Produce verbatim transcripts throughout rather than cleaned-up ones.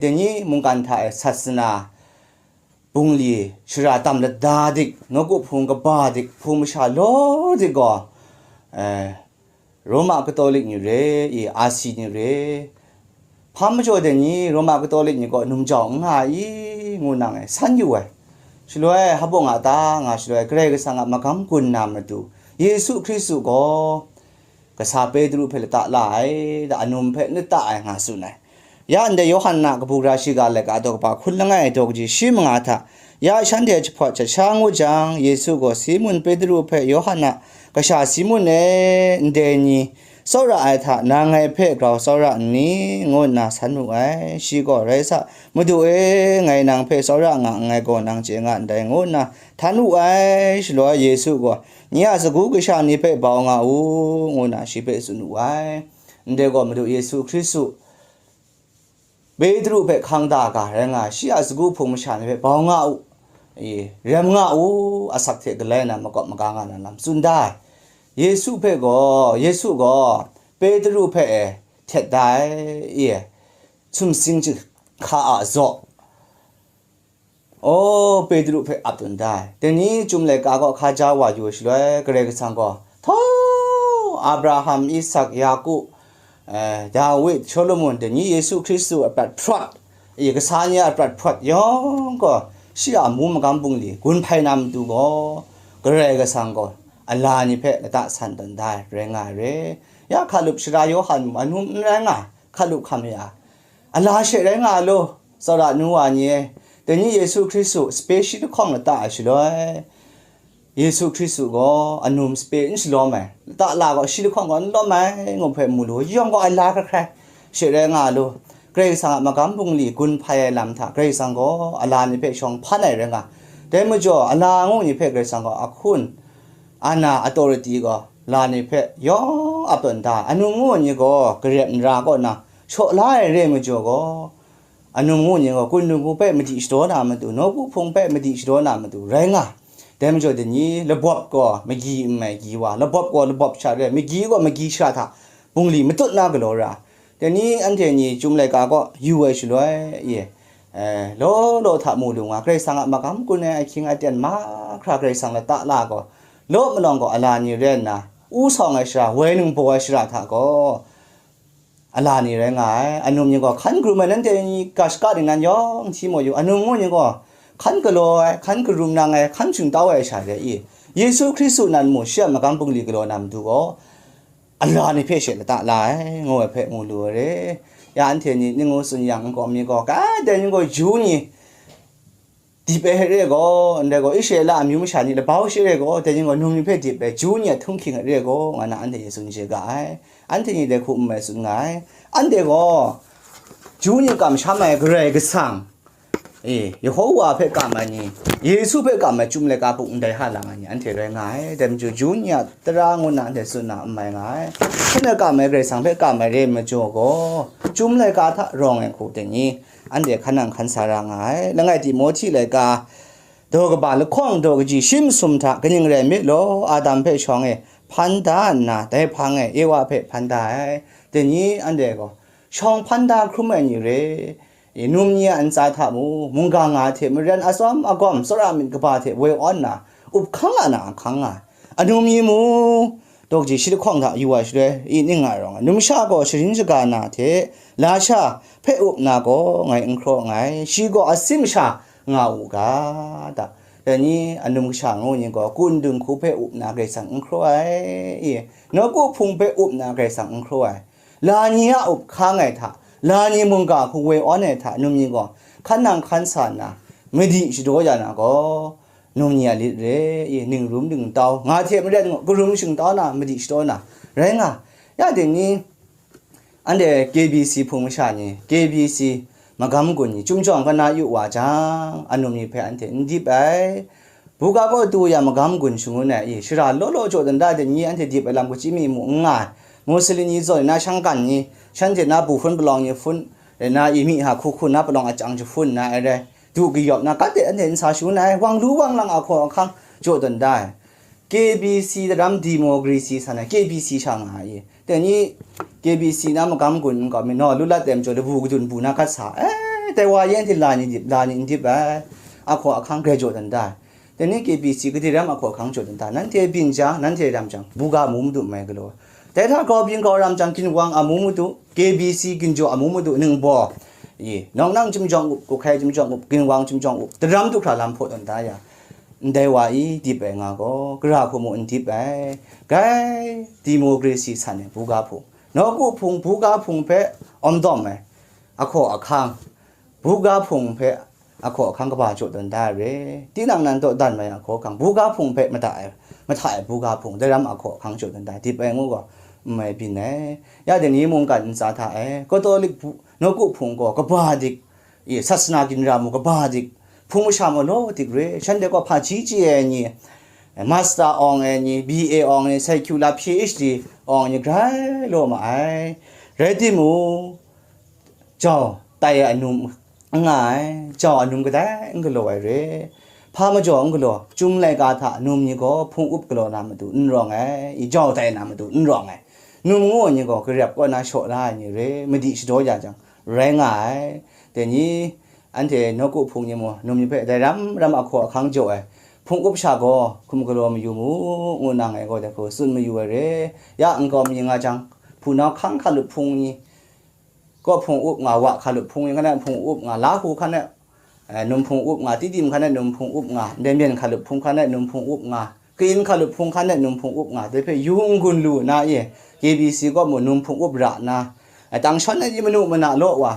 Dai ni mungkan hta e sat sana, bungli shara tam lada dik, nawku hpung kaba dik, hpung masha law dik gaw, eh, Roma Katolik ni re i, Asi ni re, hpa majaw dai ni Roma Katolik ni gaw num jau n nga i, ngu nang e san yu ai. Shaloi, hpa bung a ta nga shaloi, Karai Kasang a magam gun na matu, Yesu Hkristu gaw kasa Petru hpe lata la ai, da anum hpe lata ai nga tsun ai. Ya ndai Yohan a kabu gara shiga laika daw kaba hkun langai daw kaji shi manga hta, ya shanhte jahpawt jahsha ngu jang, Yesu gaw Simun Petru hpe, Yohan a kasha Simun e, ndai ni tsawra ai hta, nang ngai hpe grau tsawra nni? Ngu nna san wu ai. Shi gaw, Rai sa, Madu e, ngai nang hpe tsawra nga nngai gaw, nang chye nga ndai, ngu nna htan wu ai. Shaloi Yesu gaw, Nye a sagu kasha ni hpe bau nga u, ngu nna shi hpe tsun wu ai. Ndai gaw Madu Yesu Hkristu Petru hpe hkang da ga rai nga ai, shi a sagu hpung masha ni hpe bau nga u, i, rem nga u, asak hte galai na makawp maga nga na lam tsun da ai. Yesu hpe gaw, Yesu gaw Petru hpe e htet da ai, i, sumsing jahka a zaw, O, Petru hpe ap tawn da ai. Dai ni Chyum laika kaw hkaja wa yu shaloi, Karai Kasang gaw, Htaw, Abraham, Isak, Yaku, eh, Dawid, Shawlumon, dai ni Yesu Hkristu a prat hprawt, i kasa ni a prat hprawt yawng gaw, shi a amu magam bungli gun hpai na matu gaw, Karai Kasang gaw a la ni hpe lata san tawn da ai, rai nga ai re. Ya hkalup shara Yawhan mung anum n rai nga, hkalup hkam ya, a la she rai nga law, tsawra nu wa ni e, dai ni Yesu Hkristu sape shi lahkawng lata ai shaloi, Yesu Hkristu gaw anum sape n shalawm ai, lata la gaw shi lahkawng gaw n lawm ai, ngu hpe mu lu, yawng gaw a la hkrai hkrai she rai nga law, Karai Kasang a magam bungli gun hpai ai lam hta Karai Kasang gaw a la ni hpe shawng hpan ai rai nga, dai majaw a la ngu ni hpe Karai Kasang gaw a hkun, ana, authority gaw la ni hpe yawng ap tawn da ai. Anum ngu ni gaw garep nra kaw na shaw la ai re ai majaw gaw, anum ngu ni gaw kun dung hku hpe madi shadaw na matu, nawku hpung hpe madi shadaw na matu rai nga. Dai majaw dai ni, labawp gaw magyi n mai gyi wa, labawp gaw labawp sha re ai, magyi gaw magyi sha hta bungli matut na galaw ra. Dai ni anhte ni Chyum laika kaw yu ai shaloi, e, eh, law law hta mu lu nga, Karai Kasang a magam gun ai ahkying aten mahkra Karai Kasang lata la gaw, law malawng gaw a la ni rai nna, u sawng ai shara, woi ningbaw ai shara hta gaw, a la ni rai nga ai. Anum ni gaw hkan karum ai, nanhte ni ga shaka ning nan yawng hti mu yu, anum ngu ni gaw hkan galaw ai, hkan karum nang ai, hkan shingtau ai sha re i, Yesu Hkristu nan mu, shi a magam bungli galaw na matu gaw, a la ni hpe she lata la ai, ngu ai hpe mu lu ai re. Ya anhte ni ning ngu tsun yang, nkawm mi gaw, ga dai ni gaw Ju ni dip ai re gaw, ndai gaw Israela amyu masha ni labau she re gaw, dai ni gaw num ni hpe dip ai, Ju ni a htunghking ai re gaw, nga na anhte ni tsun chye ga ai. Anhte ni dai hku n mai tsun nga ai. Anhte gaw Ju ni kamsham ai Karai Kasang, e, Yehowa hpe kam ai ni, Yesu hpe kam ai Chyum laika buk ndai ha lang ai ni anhte rai nga ai. Dai majaw, Ju ni a tara ngu nna anhte tsun na n mai nga ai. Hpyen ai kam ai Karai Kasang hpe kam ai re ai majaw gaw, Chyum laika hta rawng ai hku dai ni, anhte hkan nang hkan sa ra nga ai. Langai Timohti laika daw kaba lahkawng daw kaji shi masum hta kaning rai nme law, Adam hpe shawng e hpan da nna, dai hpang e Ewa hpe hpan da ai. Dai ni anhte gaw shawng hpan da hkrum ai ni re, i, num ni a ntsa hta mu, mungga nga hte maren atsawm agawm tsawra myit kaba hte woi awn nna, up hkang a na ahkang nga ai. Anum ni mu, daw kaji shi lahkawng hta yu ai shaloi, i ning nga rawng ai. Numsha gaw sharin shaga na hte lasha hpe up na gaw ngai n hkraw nngai, shi gaw asi masha nga u ga, da. Dai ni anum kasha ngu ni gaw kun dung hku hpe up na Karai Kasang n hkraw ai, i, nawku hpung hpe up na Karai Kasang n hkraw ai. La ni a up hkang ai hta, la ni mungga hku woi awn ai hta, num ni gaw hkan nang hkan sa nna, madi shadaw ya na gaw, num ni a lit re i, ningrum ningtau, nga hte maren gaw, karum shingtau na, madi shadaw na, rai nga. Ya dai ni, anhte K B C hpung masha ni, K B C magam gun ni, Chyum jawng kana yu wa jang, anum ni hpe anhte n dip ai. Buga kaw du ya magam gun shangun ai, i, shara law law jaw dan da ai ni anhte dip ai lam, kachyi mi mu n nga ai. Musili ni zawn na, shangkan ni, shanhte na bu hpun palawng ni hpun, na i mi ha hku hku na palawng achang jahpun na ai rai, du kayawp na, kate anhte n sa shangun ai, wang lu wang lang ahkaw ahkang jaw dan da ai. K B C daram democracy san ai, K B C sha nga ai, i. Dai ni K B C na magam gun n kau mi, naw lu lat dem jaw, labu kadun bu na gat sa ai. Dai wa yen hte la ni dip, la ni n dip ai, ahkaw ahkang grai jaw dan da. Dai ni K B C gade ram ahkaw ahkang jaw dan da. Nanhte byin jang, nanhte ram jang, buga mu madu n mai galaw. Dai hta grau byin grau ram jang, ginwang amu madu, K B C ginjaw amu madu, ningbaw, i, nawng nang chyum jawng up, kuhkai chyum jawng up, ginwang chyum jawng up, daram du hkra lam hpaw dan da ya. Ndai wa i dip ai nga gaw, gara hku mu n dip ai, gai democracy san ai buga hpung, nawku hpung, buga hpung hpe awm dawm ai, ahkaw ahkang, buga hpung hpe ahkaw ahkang kaba jaw dan da ai re. Tinang nan dawdan mai ahkaw ahkang, buga hpung hpe mada ai, mahta ai buga hpung, daram ahkaw ahkang jaw dan da, dip ai ngu gaw, n mai byin ai. Ya dai ni mungkan ntsa hta e, Katolik bu-, nawku hpung gaw kaba dik, i, sasana ginra mu kaba dik, hpung masha mu law dik re, shanhte gaw hpaji chye ai ni, master awng ai ni, B A awng ai ni, secular P H D awng ai ni grai law ma ai. Rai timung, jau tai ai anum n nga ai, jau anum kadai n galaw ai re. Hpa majaw n galaw, chyum laika hta num ni gaw hpung up galaw na matu n rawng ai, i jau tai na matu n rawng ai. Num ngu ai ni gaw garep kaw na shaw la ai ni re, madi shadaw ya jang, rai nga ai. Dai ni, anhte nawku hpung ni mu, num ni hpe dai ram ram ahkaw ahkang jaw ai, hpung up sha gaw hkum galaw mayu mu, ngu na ngai gaw dai hku tsun mayu ai re. Ya nkau mi nga jang, hpunau hkang hkalup hpung ni, kaw hpung up nga, wa hkalup hpung ni hkan e hpung up nga, Lahu hkan e, eh, num hpung up nga, Tidim hkan e num hpung up nga, ndai myen hkalup hpung hkan e num hpung up nga, Kayin hkalup hpung hkan e num hpung up nga, dai hpe yu n-gun lu na e, K B C kaw mu num hpung up ra na, eh, tang shawn ai ni manu mana law wa,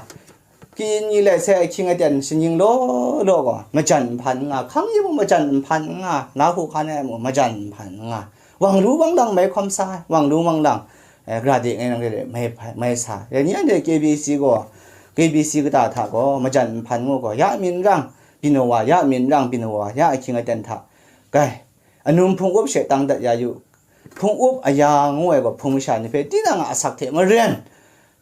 Kayin ni let sai ahkying aten shanying law law gaw, majan nhpan n nga, hkang yi mung majan nhpan n nga, Lahu hkan e mung majan nhpan n nga, wang lu wang lang mai hkawm sa ai, wang lu wang lang, eh, gara de ngai nang re re mai hpai, mai sa. Dai ni anhte K B C gaw, K B C kata hta gaw, majan nhpan ngu gaw, ya myin rang, byin wa, ya myin rang, byin wa, ya ahkying aten hta, gai, anum hpung up she tang dat ya yu. Hpung up aya ngu ai gaw, hpung masha ni hpe tinang a asak hte maren,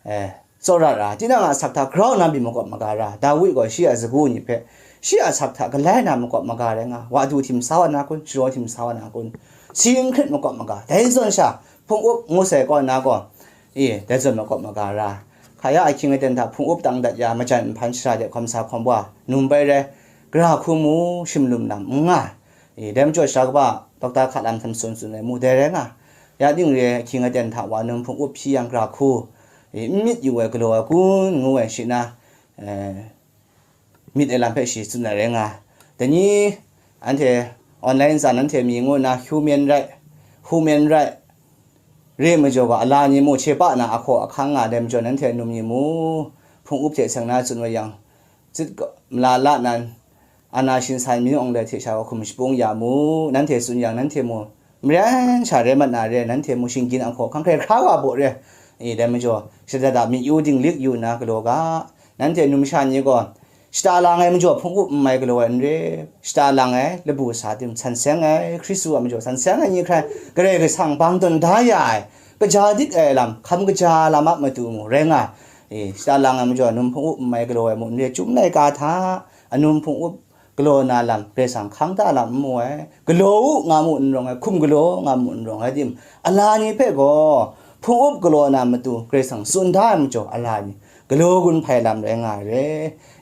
eh, tsawra ra, tinang a asak hta grau na byin makawp maga ra, Dawi gaw shi a sagu ni hpe, shi a asak hta galai na makawp maga rai nga, wa du htim sa wa na kun, sharaw htim sa wa na kun, si n hkrit makawp maga, dai zawn sha, hpung up ngu sai kaw na gaw, e, dai zawn makawp maga ra, hka ya ahkying aten hta hpung up tang dat ya, majan nhpan shara de hkawm sa hkawm wa, num bai rai, gara hku mu, shim lum lam n nga, e, dai majaw sara kaba, Dokta Hka Lam Htam Sun tsun ai mu dai rai nga, ya ning re ahkying aten hta wa num hpung up hpyi yang gara hku, e, n myit yu ai galaw ai kun ngu ai shi na, e, myit ai lam hpe shi tsun ai rai nga. Dai ni, anhte online tsa nanhte mi ngu nna human right, human right, re majaw ga, ala ni mu hte pa na ahkaw ahkang nga ai majaw, nanhte num ni mu, hpung up hte seng na tsun wa yang, zit ga-, mala la nan, ana shin san mi awng le hte sha wa hkum shapung ya mu, nanhte tsun yang, nanhte mu, maren sha rai mat na re, nanhte mu shinggyim ahkaw ahkang hkrai hkra wa baw re, e, dai majaw, shada da myit yu dinglik yu nna galaw ga, nanhte numsha ni gaw, shata lang ai majaw hpung up n mai galaw ai n re, shata lang ai labu sa tim san seng ai, Hkristu a majaw san seng ai ni hkrai Karai Kasang bang tawn da ya ai, kaja dik ai lam, hkam kaja lam a matu mu rai nga, e, shata lang ai majaw num hpung up n mai galaw ai mu n re, chyum laika hta anum hpung up galaw na lam Karai Kasang hkang ta lam n mu ai, galaw u nga mu n rawng ai, hkum galaw nga mu n rawng ai tim, ala ni hpe gaw hpung up galaw na matu Karai Kasang tsun da ai majaw, ala ni galaw gun hpai lam rai nga ai re.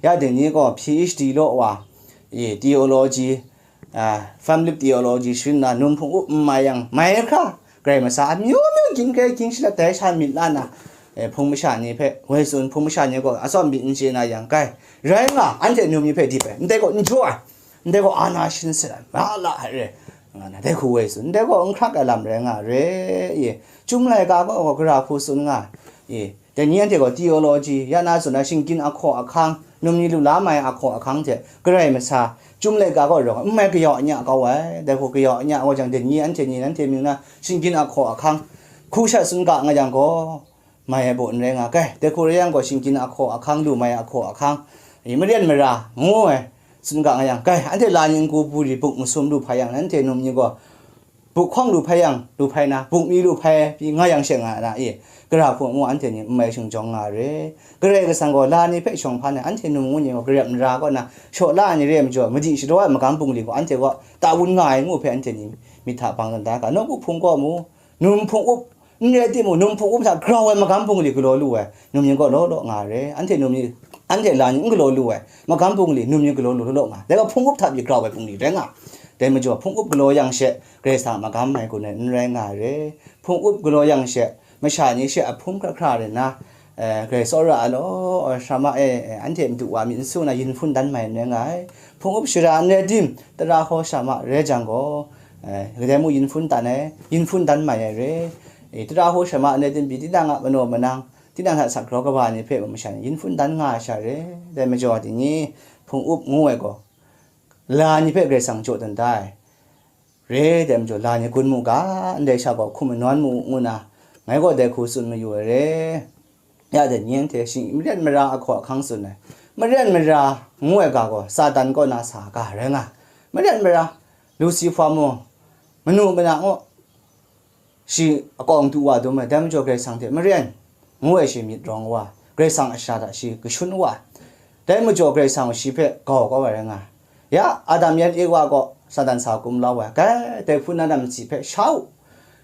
Ya dai ni gaw P H D law wa, e, theology, a, family theology sharin na num hpung up n mai yang, mai hkra, Karai masa amyu myu ginhkrai ginshilap dai sha myit la na, e, hpung masha ni hpe woi tsun, hpung masha ni gaw atsawm myit n chye na yang, gai, rai nga, anhte num ni hpe dip ai, ndai gaw n jaw ai, ndai gaw ana shin set ai, ma la ai re, nga na, dai hku woi tsun, ndai gaw n hkrak ai lam rai nga re, e, chyum laika gaw, gaw gara hku tsun nga, e, Dai ni anhte gaw theology, ya na tsun na shinggyim ahkaw ahkang, num ni lu la mai ahkaw ahkang hte, Karai masa, chyum laika gaw rawng, n mai kayau anya kau ai, dai hku kayau anya kau jang, dai ni anhte ni nanhte mying na shinggyim ahkaw ahkang, hku shat tsun ga nga yang gaw, mai ai baw n rai nga ai, dai hku rai yang gaw, shinggyim ahkaw ahkang, lu mai ahkaw ahkang, i maren mara, ngu ai, tsun ga nga yang, gai, anhte la ni n-gu buri buk masum lu hpai yang, nanhte num ni gaw, buk hkawng lu hpai yang, lu hpai na, buk mi lu hpai pyi nga yang she nga na e, gara hku mu anhte ni n mai shingjawng nga re. Karai Kasang gaw la ni hpe shawng hpan ai, anhte num ngu ni gaw garep nra kaw na, shaw la ai ni re ai majaw, madi shadaw ai magam bungli gaw anhte gaw ta wun nga ai ngu hpe anhte ni myit hta bang dan da ga, nawku hpung kaw mu, num hpung up, n rai timung, num hpung up hta grau ai magam bungli galaw lu ai, num ni gaw law law nga re. Anhte num ni anhte la ni n galaw lu ai, magam bungli num ni galaw lu law nga, dai gaw hpung up hta pyi grau ai bungli rai nga. Dai majaw, hpung up galaw yang she, Karai Kasang a magam mai gun ai n rai nga ai re. Hpung up galaw yang she, masha ni she a hpung hkra hkra rai nna, eh, Karai tsawra ai law, Shama e, eh, anhte madu wa myit n su na yin hpun dan mai n rai nga ai. Hpung up shara n rai tim, tara hkaw shama rai jang gaw, eh, kadai mung yin hpun dan ai, yin hpun dan mai ai re. Eh, tara hkaw shama n rai tim, pyi tinang a manaw manang, tinang hta sak grau kaba ni hpe masha ni yin hpun dan nga ai sha re. Dai majaw, dai ni hpung up ngu ai gaw, la ni hpe Karai Kasang jaw dan da ai. Re ai majaw, la ni gun mu ga, ndai sha gaw hkum manawn mu u, ngu na, ngai gaw dai hku tsun mayu ai re. Ya dai ni anhte shing, maren mara ahkaw ahkang tsun ai. Maren mara ngu ai ga gaw, Satan kaw na sa ga rai nga. Maren mara, Lucifer mung, manu mana ngu, shi akawng du wa dum ai, dai majaw Karai Kasang hte maren ngu ai shi myit rawng wa, Karai Kasang a sha hta shi kashun wa, dai majaw Karai Kasang shi hpe gau kau ai rai nga. Ya, Adam yan Ewa gaw Satan sa kum lau ai, kai, dai hpun na lam si hpe sha u.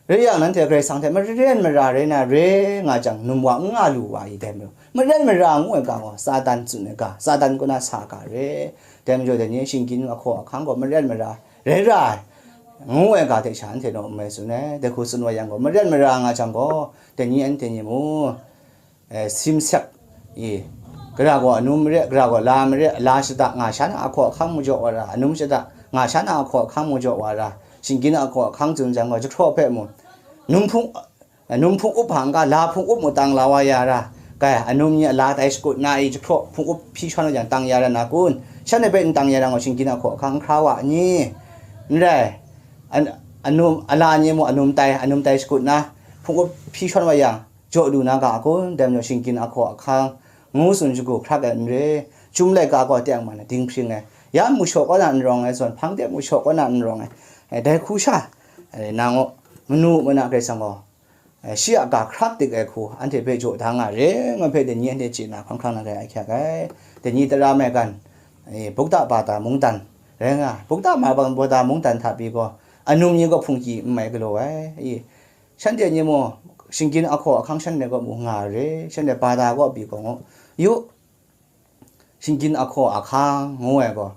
Rai yang, nanhte Karai Kasang hte maren mara rai na re nga jang, num wa n nga lu wa i, dai majaw, maren mara ngu ai ga gaw, Satan tsun ai ga, Satan kaw na sa ga re. Dai majaw, dai ni shinggyim ahkaw ahkang gaw maren mara rai ra ai, ngu ai ga hte sha anhte naw n mai tsun ai. Dai hku tsun wa yang gaw, maren mara nga jang gaw, dai ni anhte ni mu, eh, simsek i, gara gaw anum mare, gara gaw la mare, la shada nga sha na ahkaw ahkang majaw wa ra, anum shada nga sha na ahkaw ahkang majaw wa ra, shinggyim ahkaw ahkang tsun jang gaw, jahkraw hpe mu, num hpung, eh, num hpung up hpang ga, la hpung up mu tang la wa ya ra, kai, anum ni a la tai shakut na i, jahkraw hpung up hpyi shawn wa jang tang ya ra na kun? Shanhte hpe n tang ya ra gaw, shinggyim ahkaw ahkang hkra wa ni? N rai. An-, anum, a la ni mu anum tai, anum tai shakut na, hpung up hpyi shawn wa yang, jaw lu na ga a kun? Dai majaw shinggyim ahkaw ahkang ngu tsun shagu hkrak ai n re. Chyum laika gaw teng man ai dinghpring ai, ya mu shaw kaw na n rawng ai, zawn hpang de mu shaw kaw na n rawng ai, eh, dai hku sha, eh, nang gaw, manu mana Karai Kasang gaw, eh, shi a ga hkrak dik ai hku anhte hpe jaw da nga re, ngu hpe dai ni anhte chye na hkawng hkrang na rai ahkyak ai. Dai ni tara maigan, eh, Bukta Bada mungdan rai nga, Bukta Bada mungdan hta pyi gaw, anum ni gaw hpungki n mai galaw ai. I, shanhte ni mu, shinggyim ahkaw ahkang shanhte kaw mu nga re, shanhte Bada kaw pyi gaw, ngu yu, shinggyim ahkaw ahkang ngu ai gaw,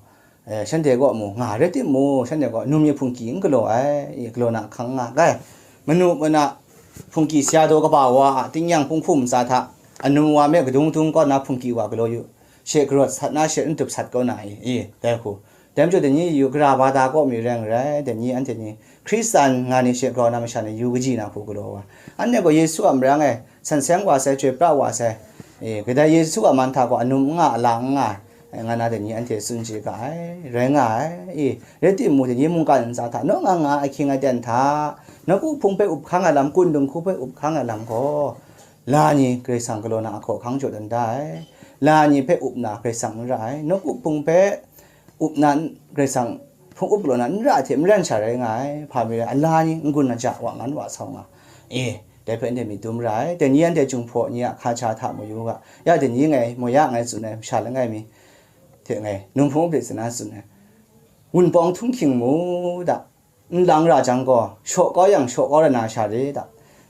eh, shanhte kaw mu nga re timung, shanhte kaw num ni hpungki n galaw ai, i, galaw na ahkang nga ai. Manu mana hpungki saya daw kaba wa a, tingnyang hpung hkum ntsa hta, anum wa me kadung dung kaw na hpungki wa galaw yu, she karawt sat na she n tup sat kaw na i, i, dai hku. Dai majaw dai ni yu, gara Bada kaw mi rai n rai, dai ni anhte ni Hkristan nga ni she grau na masha ni yu kaji na hku galaw wa. Anhte gaw Yesu a marang e san seng wa sai, chyoi pra wa sai, e, kadai Yesu a man hta gaw anum n nga, a la n nga, e, nga na dai ni anhte tsun chye ga ai, rai nga ai, e, rai timung, dai ni mungkan ntsa hta, naw nga nga ahkying aten hta, nawku hpung hpe up hkang ai lam, kun dinghku hpe up hkang ai lam gaw, la ni Karai Kasang galaw na ahkaw ahkang jaw dan da ai, la ni hpe up na Karai Kasang n ra ai, nawku hpung hpe up na n-, Karai Kasang hpung up galaw na n ra hte maren sha rai nga ai, hpa mi rai, a la ni n-gun aja wa ngan wa sau nga, e, dai hpe ndai myit dum ra ai. Dai ni anhte Jinghpaw ni a hkaja hta mu yu ga, ya dai ni ngai, mo ya ngai tsun ai, masha langai mi hte ngai, num hpung up de tsun na tsun ai, wunpawng htunghking mu da, nlang ra jang gaw, shaw kau yang shaw kau ra na sha re da,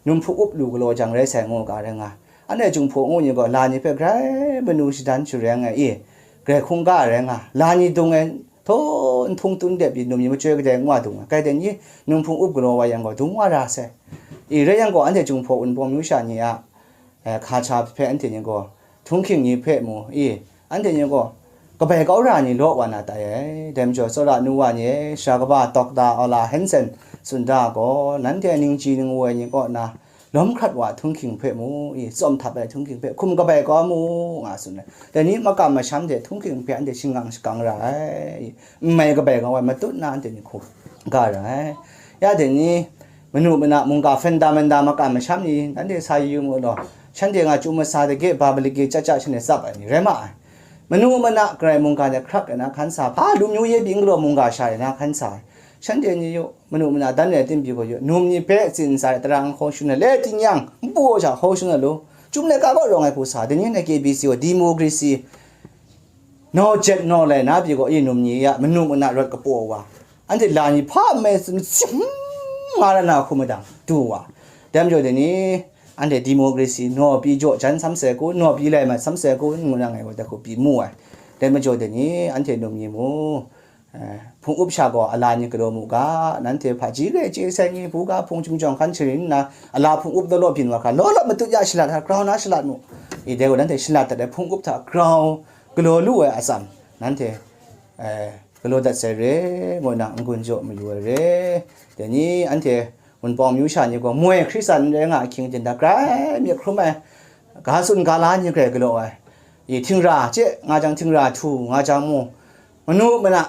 num hpung up lu galaw jang rai sai ngu ga rai nga. Anhte Jinghpaw ngu ni gaw, la ni hpe grai manu shadan shareng ai, e, grai hkungga rai nga, la ni dung ai, htaw n htung tun dep pyi, num ni machyoi kadai nwa dung ai, kai dai ni, num hpung up galaw wa yang gaw, dung wa ra sai. I, rai yang gaw, anhte Jinghpaw Wunpawng myu sha ni a, eh, hkaja hpe anhte ni gaw, htunghking ni hpe mu, i, anhte ni gaw, kabai kau ra ni law wa na tai ai. Dai majaw, tsawra nu wa ni e, sara kaba Dokta Ola Hanson tsun da gaw, nanhte ningchyi ningwu ai ni kaw na, lawm hkrat wa htunghking hpe mu, i, tsawm htap ai htunghking hpe hkum kabai kau mu, nga tsun ai. Dai ni makam masham hte htunghking hpe anhte shingang shagang ra ai, i, n mai kabai kau ai matut na anhte ni hkum ga ra ai. Ya dai ni, manu mana mungga funda manda makam masham ni, nanhte sa yu yu mu law, shanhte nga chyu masa dage, ba maliki chya chya shanhte tsap ai ni rai ma ai. Manu mana garai mungga de hkrak ai na hkan sa, hpa lu myu ye byin galaw mungga sha ai na hkan sa ai. Shanhte ni yu, manu mana dan ai tim pyi gaw yu, num ni hpe tsin ntsa ai tara n hkaw shun ai, le ting yang, npu sha hkaw shun ai lu, Chyum laika kaw rawng ai hku sa, dai ni na K B C gaw, democracy, naw jet naw lai na pyi gaw, i, num ni ya, manu mana rawt kapaw wa, anhte la ni hpa mai tsun, nga ra na hku madang du wa. Dai majaw dai ni, anhte democracy naw pyi jaw jan sam sai kun, naw pyi lai mat sam sai kun, ngu na ngai gaw dai hku pyi mu ai. Dai majaw dai ni, anhte num ni mu, eh, hpung up sha gaw ala ni galaw mu ga, nanhte hpaji re chye sai ni, buga hpung chyum jawng hkan sharin nna, ala hpung up law law byin wa hkra, law law matut ya shalat hta grau na shalat mu. I dai gaw nanhte shalat dat ai hpung up hta grau galaw lu ai atsam, nanhte, eh, galaw dat sai re, ngu na n-gun jaw mayu ai re. Dai ni anhte Wunpawng myu sha ni gaw moi Hkristan n rai nga ahkying tinda grai myit hkrum ai, ga tsun ga la ni grai galaw ai. I htingra chye nga jang, htingra htu nga jang mu, manu mana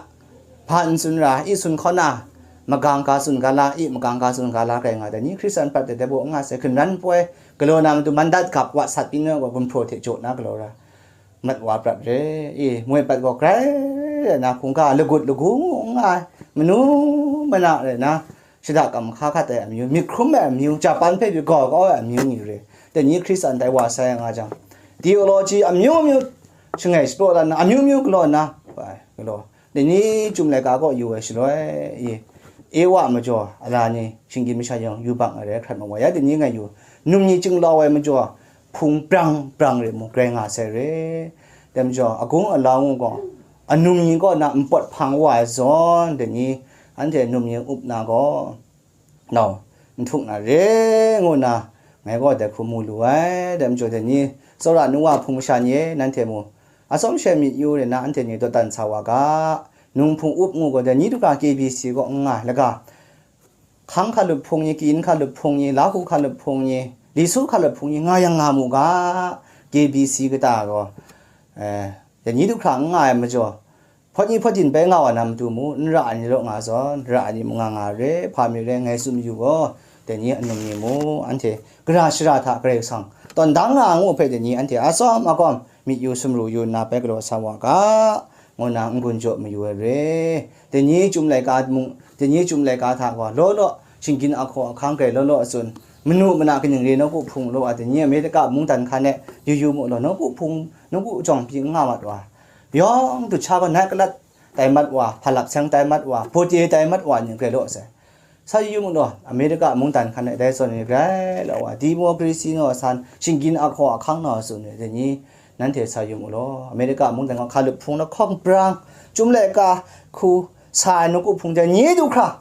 hpa n tsun ra, i tsun hkaw na, magang ga tsun ga la, i magang ga tsun ga la grai nga, dai ni Hkristan prat ai dai baw n nga sai, hkinran poi, galaw na matu mandat gap wa sat pyi na gaw, gumhpraw hte jaw na galaw ra. Mat wa prat re, i, moi pat gaw grai rai na, hkungga lagut lagu ngu n nga ai, manu mana rai na, shada kam hka hkat ai amyu, myit hkrum ai amyu, Japan hpe pyi gaw kau ai amyu ni re. Dai ni Hkristan tai wa sai nga jang, theology amyu myu shangai shapraw la nna, amyu myu galaw nna, galaw, dai ni Chyum laika kaw yu ai shaloi, i, Ewa majaw ala ni shinggyim masha yawng yubak ai rai hkrat ma wa ya, dai ni ngai yu, num ni chyinglau ai majaw, hpung brang brang re mu, grai nga sai re. Dai majaw, agung alau ngu gaw, anum ni kaw na npawt hpang wa ai zawn, dai ni, anhte num ni up na gaw, nau, n htuk na re, ngu na, ngai gaw dai hku mu lu ai. Dai majaw, dai ni, tsawra nu wa hpung masha ni e, nanhte mu, atsawm she myit yu re na, anhte ni dawdan sa wa ga, num hpung up ngu gaw, dai ni du hkra K B C kaw n nga ai, laga, Hkang hkalup hpung ni, Kayin hkalup hpung ni, Lahu hkalup hpung ni, Lisu hkalup hpung ni nga yang nga mu ga, K B C kata gaw, eh, dai ni du hkra n nga ai majaw, hpawt ni hpawt din bai nga wa na matu mu, n ra ai ni law nga zawn, ra ai ni mu nga nga re, hpa mi re, ngai tsun mayu gaw, dai ni anum ni mu, anhte gara shara hta Karai Kasang tawn dang nga ngu hpe, dai ni anhte atsawm akawm myit yu sumru yu nna bai galaw sa wa ga, ngu na n-gun jaw mayu ai re. Dai ni Chyum laika mung, dai ni Chyum laika hta gaw, law law, shinggyim ahkaw ahkang grai law law tsun, manu mana kaning re, nawku hpung law ai, dai ni Amerika mungdan hkan e yu yu mu law, nawku hpung, nawku jawng pyi n nga mat wa, yawng du sha gaw nat kalat tai mat wa, hpa lap seng tai mat wa, bawde tai mat wa ni grai law sai. Sa yu yu mu law, Amerika mungdan hkan e dai zawn ni grai law wa, democracy naw san, shinggyim ahkaw ahkang naw tsun ni, dai ni, nanhte sa yu mu law, Amerika mungdan gaw hkalup hpung lahkawng brang, Chyum laika hku sa ai nawku hpung dai ni du hkra,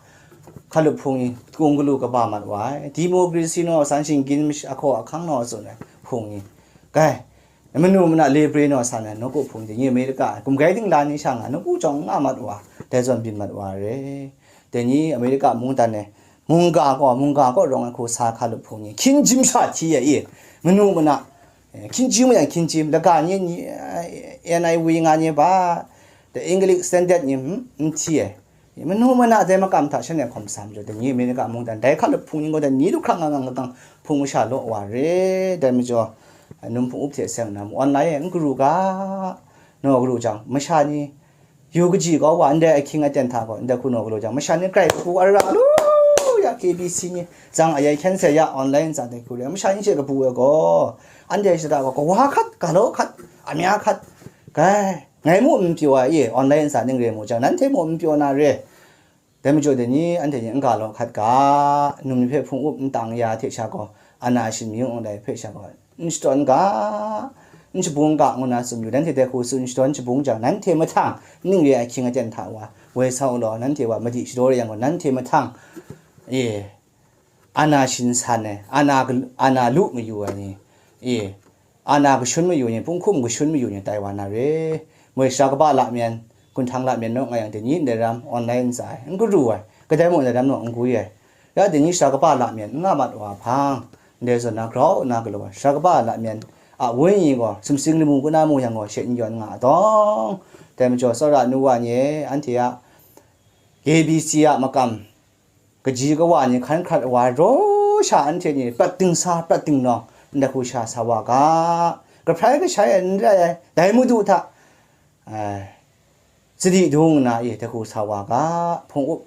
hkalup hpung ni kung galu kaba mat wa ai, democracy naw san, shinggyim ahkaw ahkang naw tsun ai hpung ni, grai, manu mana le pre naw san ai nawku hpung ni, dai ni Amerika gumgrai dingla ni sha nga, nawku jawng n nga mat wa, dai zawn byin mat wa re. Dai ni Amerika mungdan e, mungga gaw, mungga kaw rawng ai hku sa hkalup hpung ni, hkying jim sha hti ai i, manu mana, eh, hkying jim yang hkying jim, laga ni, ni, eh, N I V nga ni ba, the English standard ni, hmm, n hti ai. Manu mana dai makam hta shanhte hkawm sa majaw, dai ni Amerika mungdan, dai hkalup hpung ni gaw, dai ni du hkra nga nga nga gang hpung masha law wa re, dai majaw, num hpung up hte seng na, online e n karu ga, naw karu jang, masha ni, yu kaji kau wa, ndai ahkying aten hta gaw, ndai hku naw galaw jang, masha ni grai kapu ara lu ya, K B C ni, zang ayai hkyen sai ya, online tsa dai hku re, masha ni she kapu ai gaw, anhte shada gaw, kawa hkat, galaw hkat, amya hkat, grai, ngai mu n pyaw ai i, online tsa ning re mu jang, nanhte mu n pyaw na re. Dai majaw dai ni, anhte ni n ga law hkat ga, num ni hpe hpung up n tang ya hte sha gaw, ana shin mi yawng lai hpe sha gaw, n shadawn ga, n shabung ga, ngu na tsun yu, dan hte dai hku tsun shadawn shabung jang, nanhte mahtang ning re ai ahkying aten hta wa, woi sau law, nanhte wa madi shadaw re yang gaw, nanhte mahtang e, ana shin san ai, ana gal-, ana lu mayu ai ni, e, ana kashun mayu ni, punghkum kashun mayu ni tai wa na re. Moi sara kaba lamyan, gunhtang lamyan naw nga yang, dai ni ndai ram online ntsa ai, n karu ai, kadai mung ndai ram naw n gwi ai. Ya dai ni sara kaba lamyan n nga mat wa hpang, ndai zawn na grau nna galaw ai, sara kaba lamyan a wenyi gaw sumsing lamu kuna mu yang gaw she n yawn nga ai tawng, dai majaw tsawra nu wa ni e, anhte a K B C a makam, kaji kawa ni hkan hkrat ai wa raw sha anhte ni prat dingsa, prat dingnawng, ndai hku sha sa wa ga, kahprai kashai ai n rai ai, dai Madu hta, ai, sadi dung nna e dai hku sa wa ga, hpung up,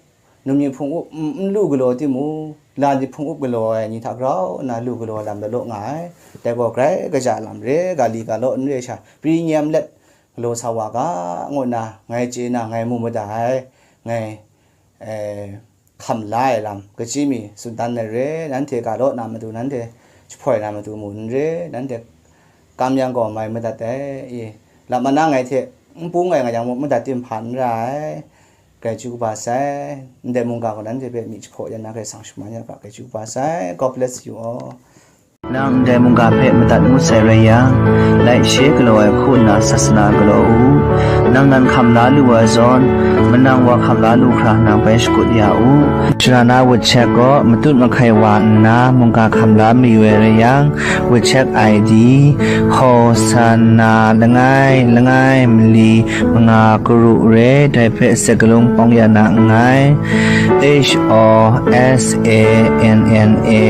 num ni hpung up, n, n lu galaw timung, la ni hpung up galaw ai ni hta grau nna lu galaw lam law law nga ai, dai gaw grai kaja lam re, ga li ga law n re sha, pri nyem let galaw sa wa ga, ngu nna ngai chye na, ngai mu mada ai, ngai, eh, hkam la ai lam, kachyi mi tsun dan ai re, nanhte ga law na matu, nanhte jahpoi na matu mu n re, nanhte kam yang gaw mai madat ai, i, lam manang ai hte n pung ai nga yang mung madat tim hpa n ra ai, grai chyu kaba sai, ndai mungga gaw nanhte hpe myi jahpaw ya na Karai Kasang shaman ya ga, grai chyu kaba sai. God bless you all. Nang ndai mungga hpe madat ngut sai rai yang, laishe galaw ai hku nna sasana galaw u. Nang nan hkam la lu ai zawn, manang wa hkam la lu hkra nang bai shakut ya u. Sara na wut chek gaw matut mahkai wa nna mungga hkam la mayu ai rai yang, wut chek I D, Hosanna langai langai mali manga karu re, dai hpe sakalung pawng ya na nngai. H O S A N N A,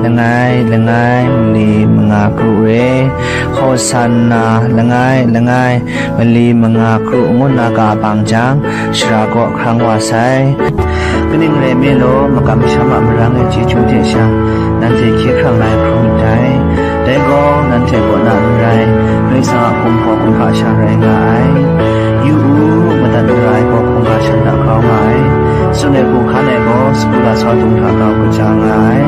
langai langai mali manga karu re, Hosanna langai langai mali manga karu ngu nna ka bang jang, sara kaw hkrang wa sai. Kaning rai nme law, makam masham a marang e chyeju hte sha, nanhte hkye hkrang na ai hkrum ndai. Dai gaw nanhte kaw na n rai, Karai Kasang a hkum gaw kumhpa sha rai nga ai. Yu u, madat mara ai gaw hkungga shan hta grau nga ai. Tsun ai hku hkan ai gaw sagu lasau dung hta grau kaja nga ai.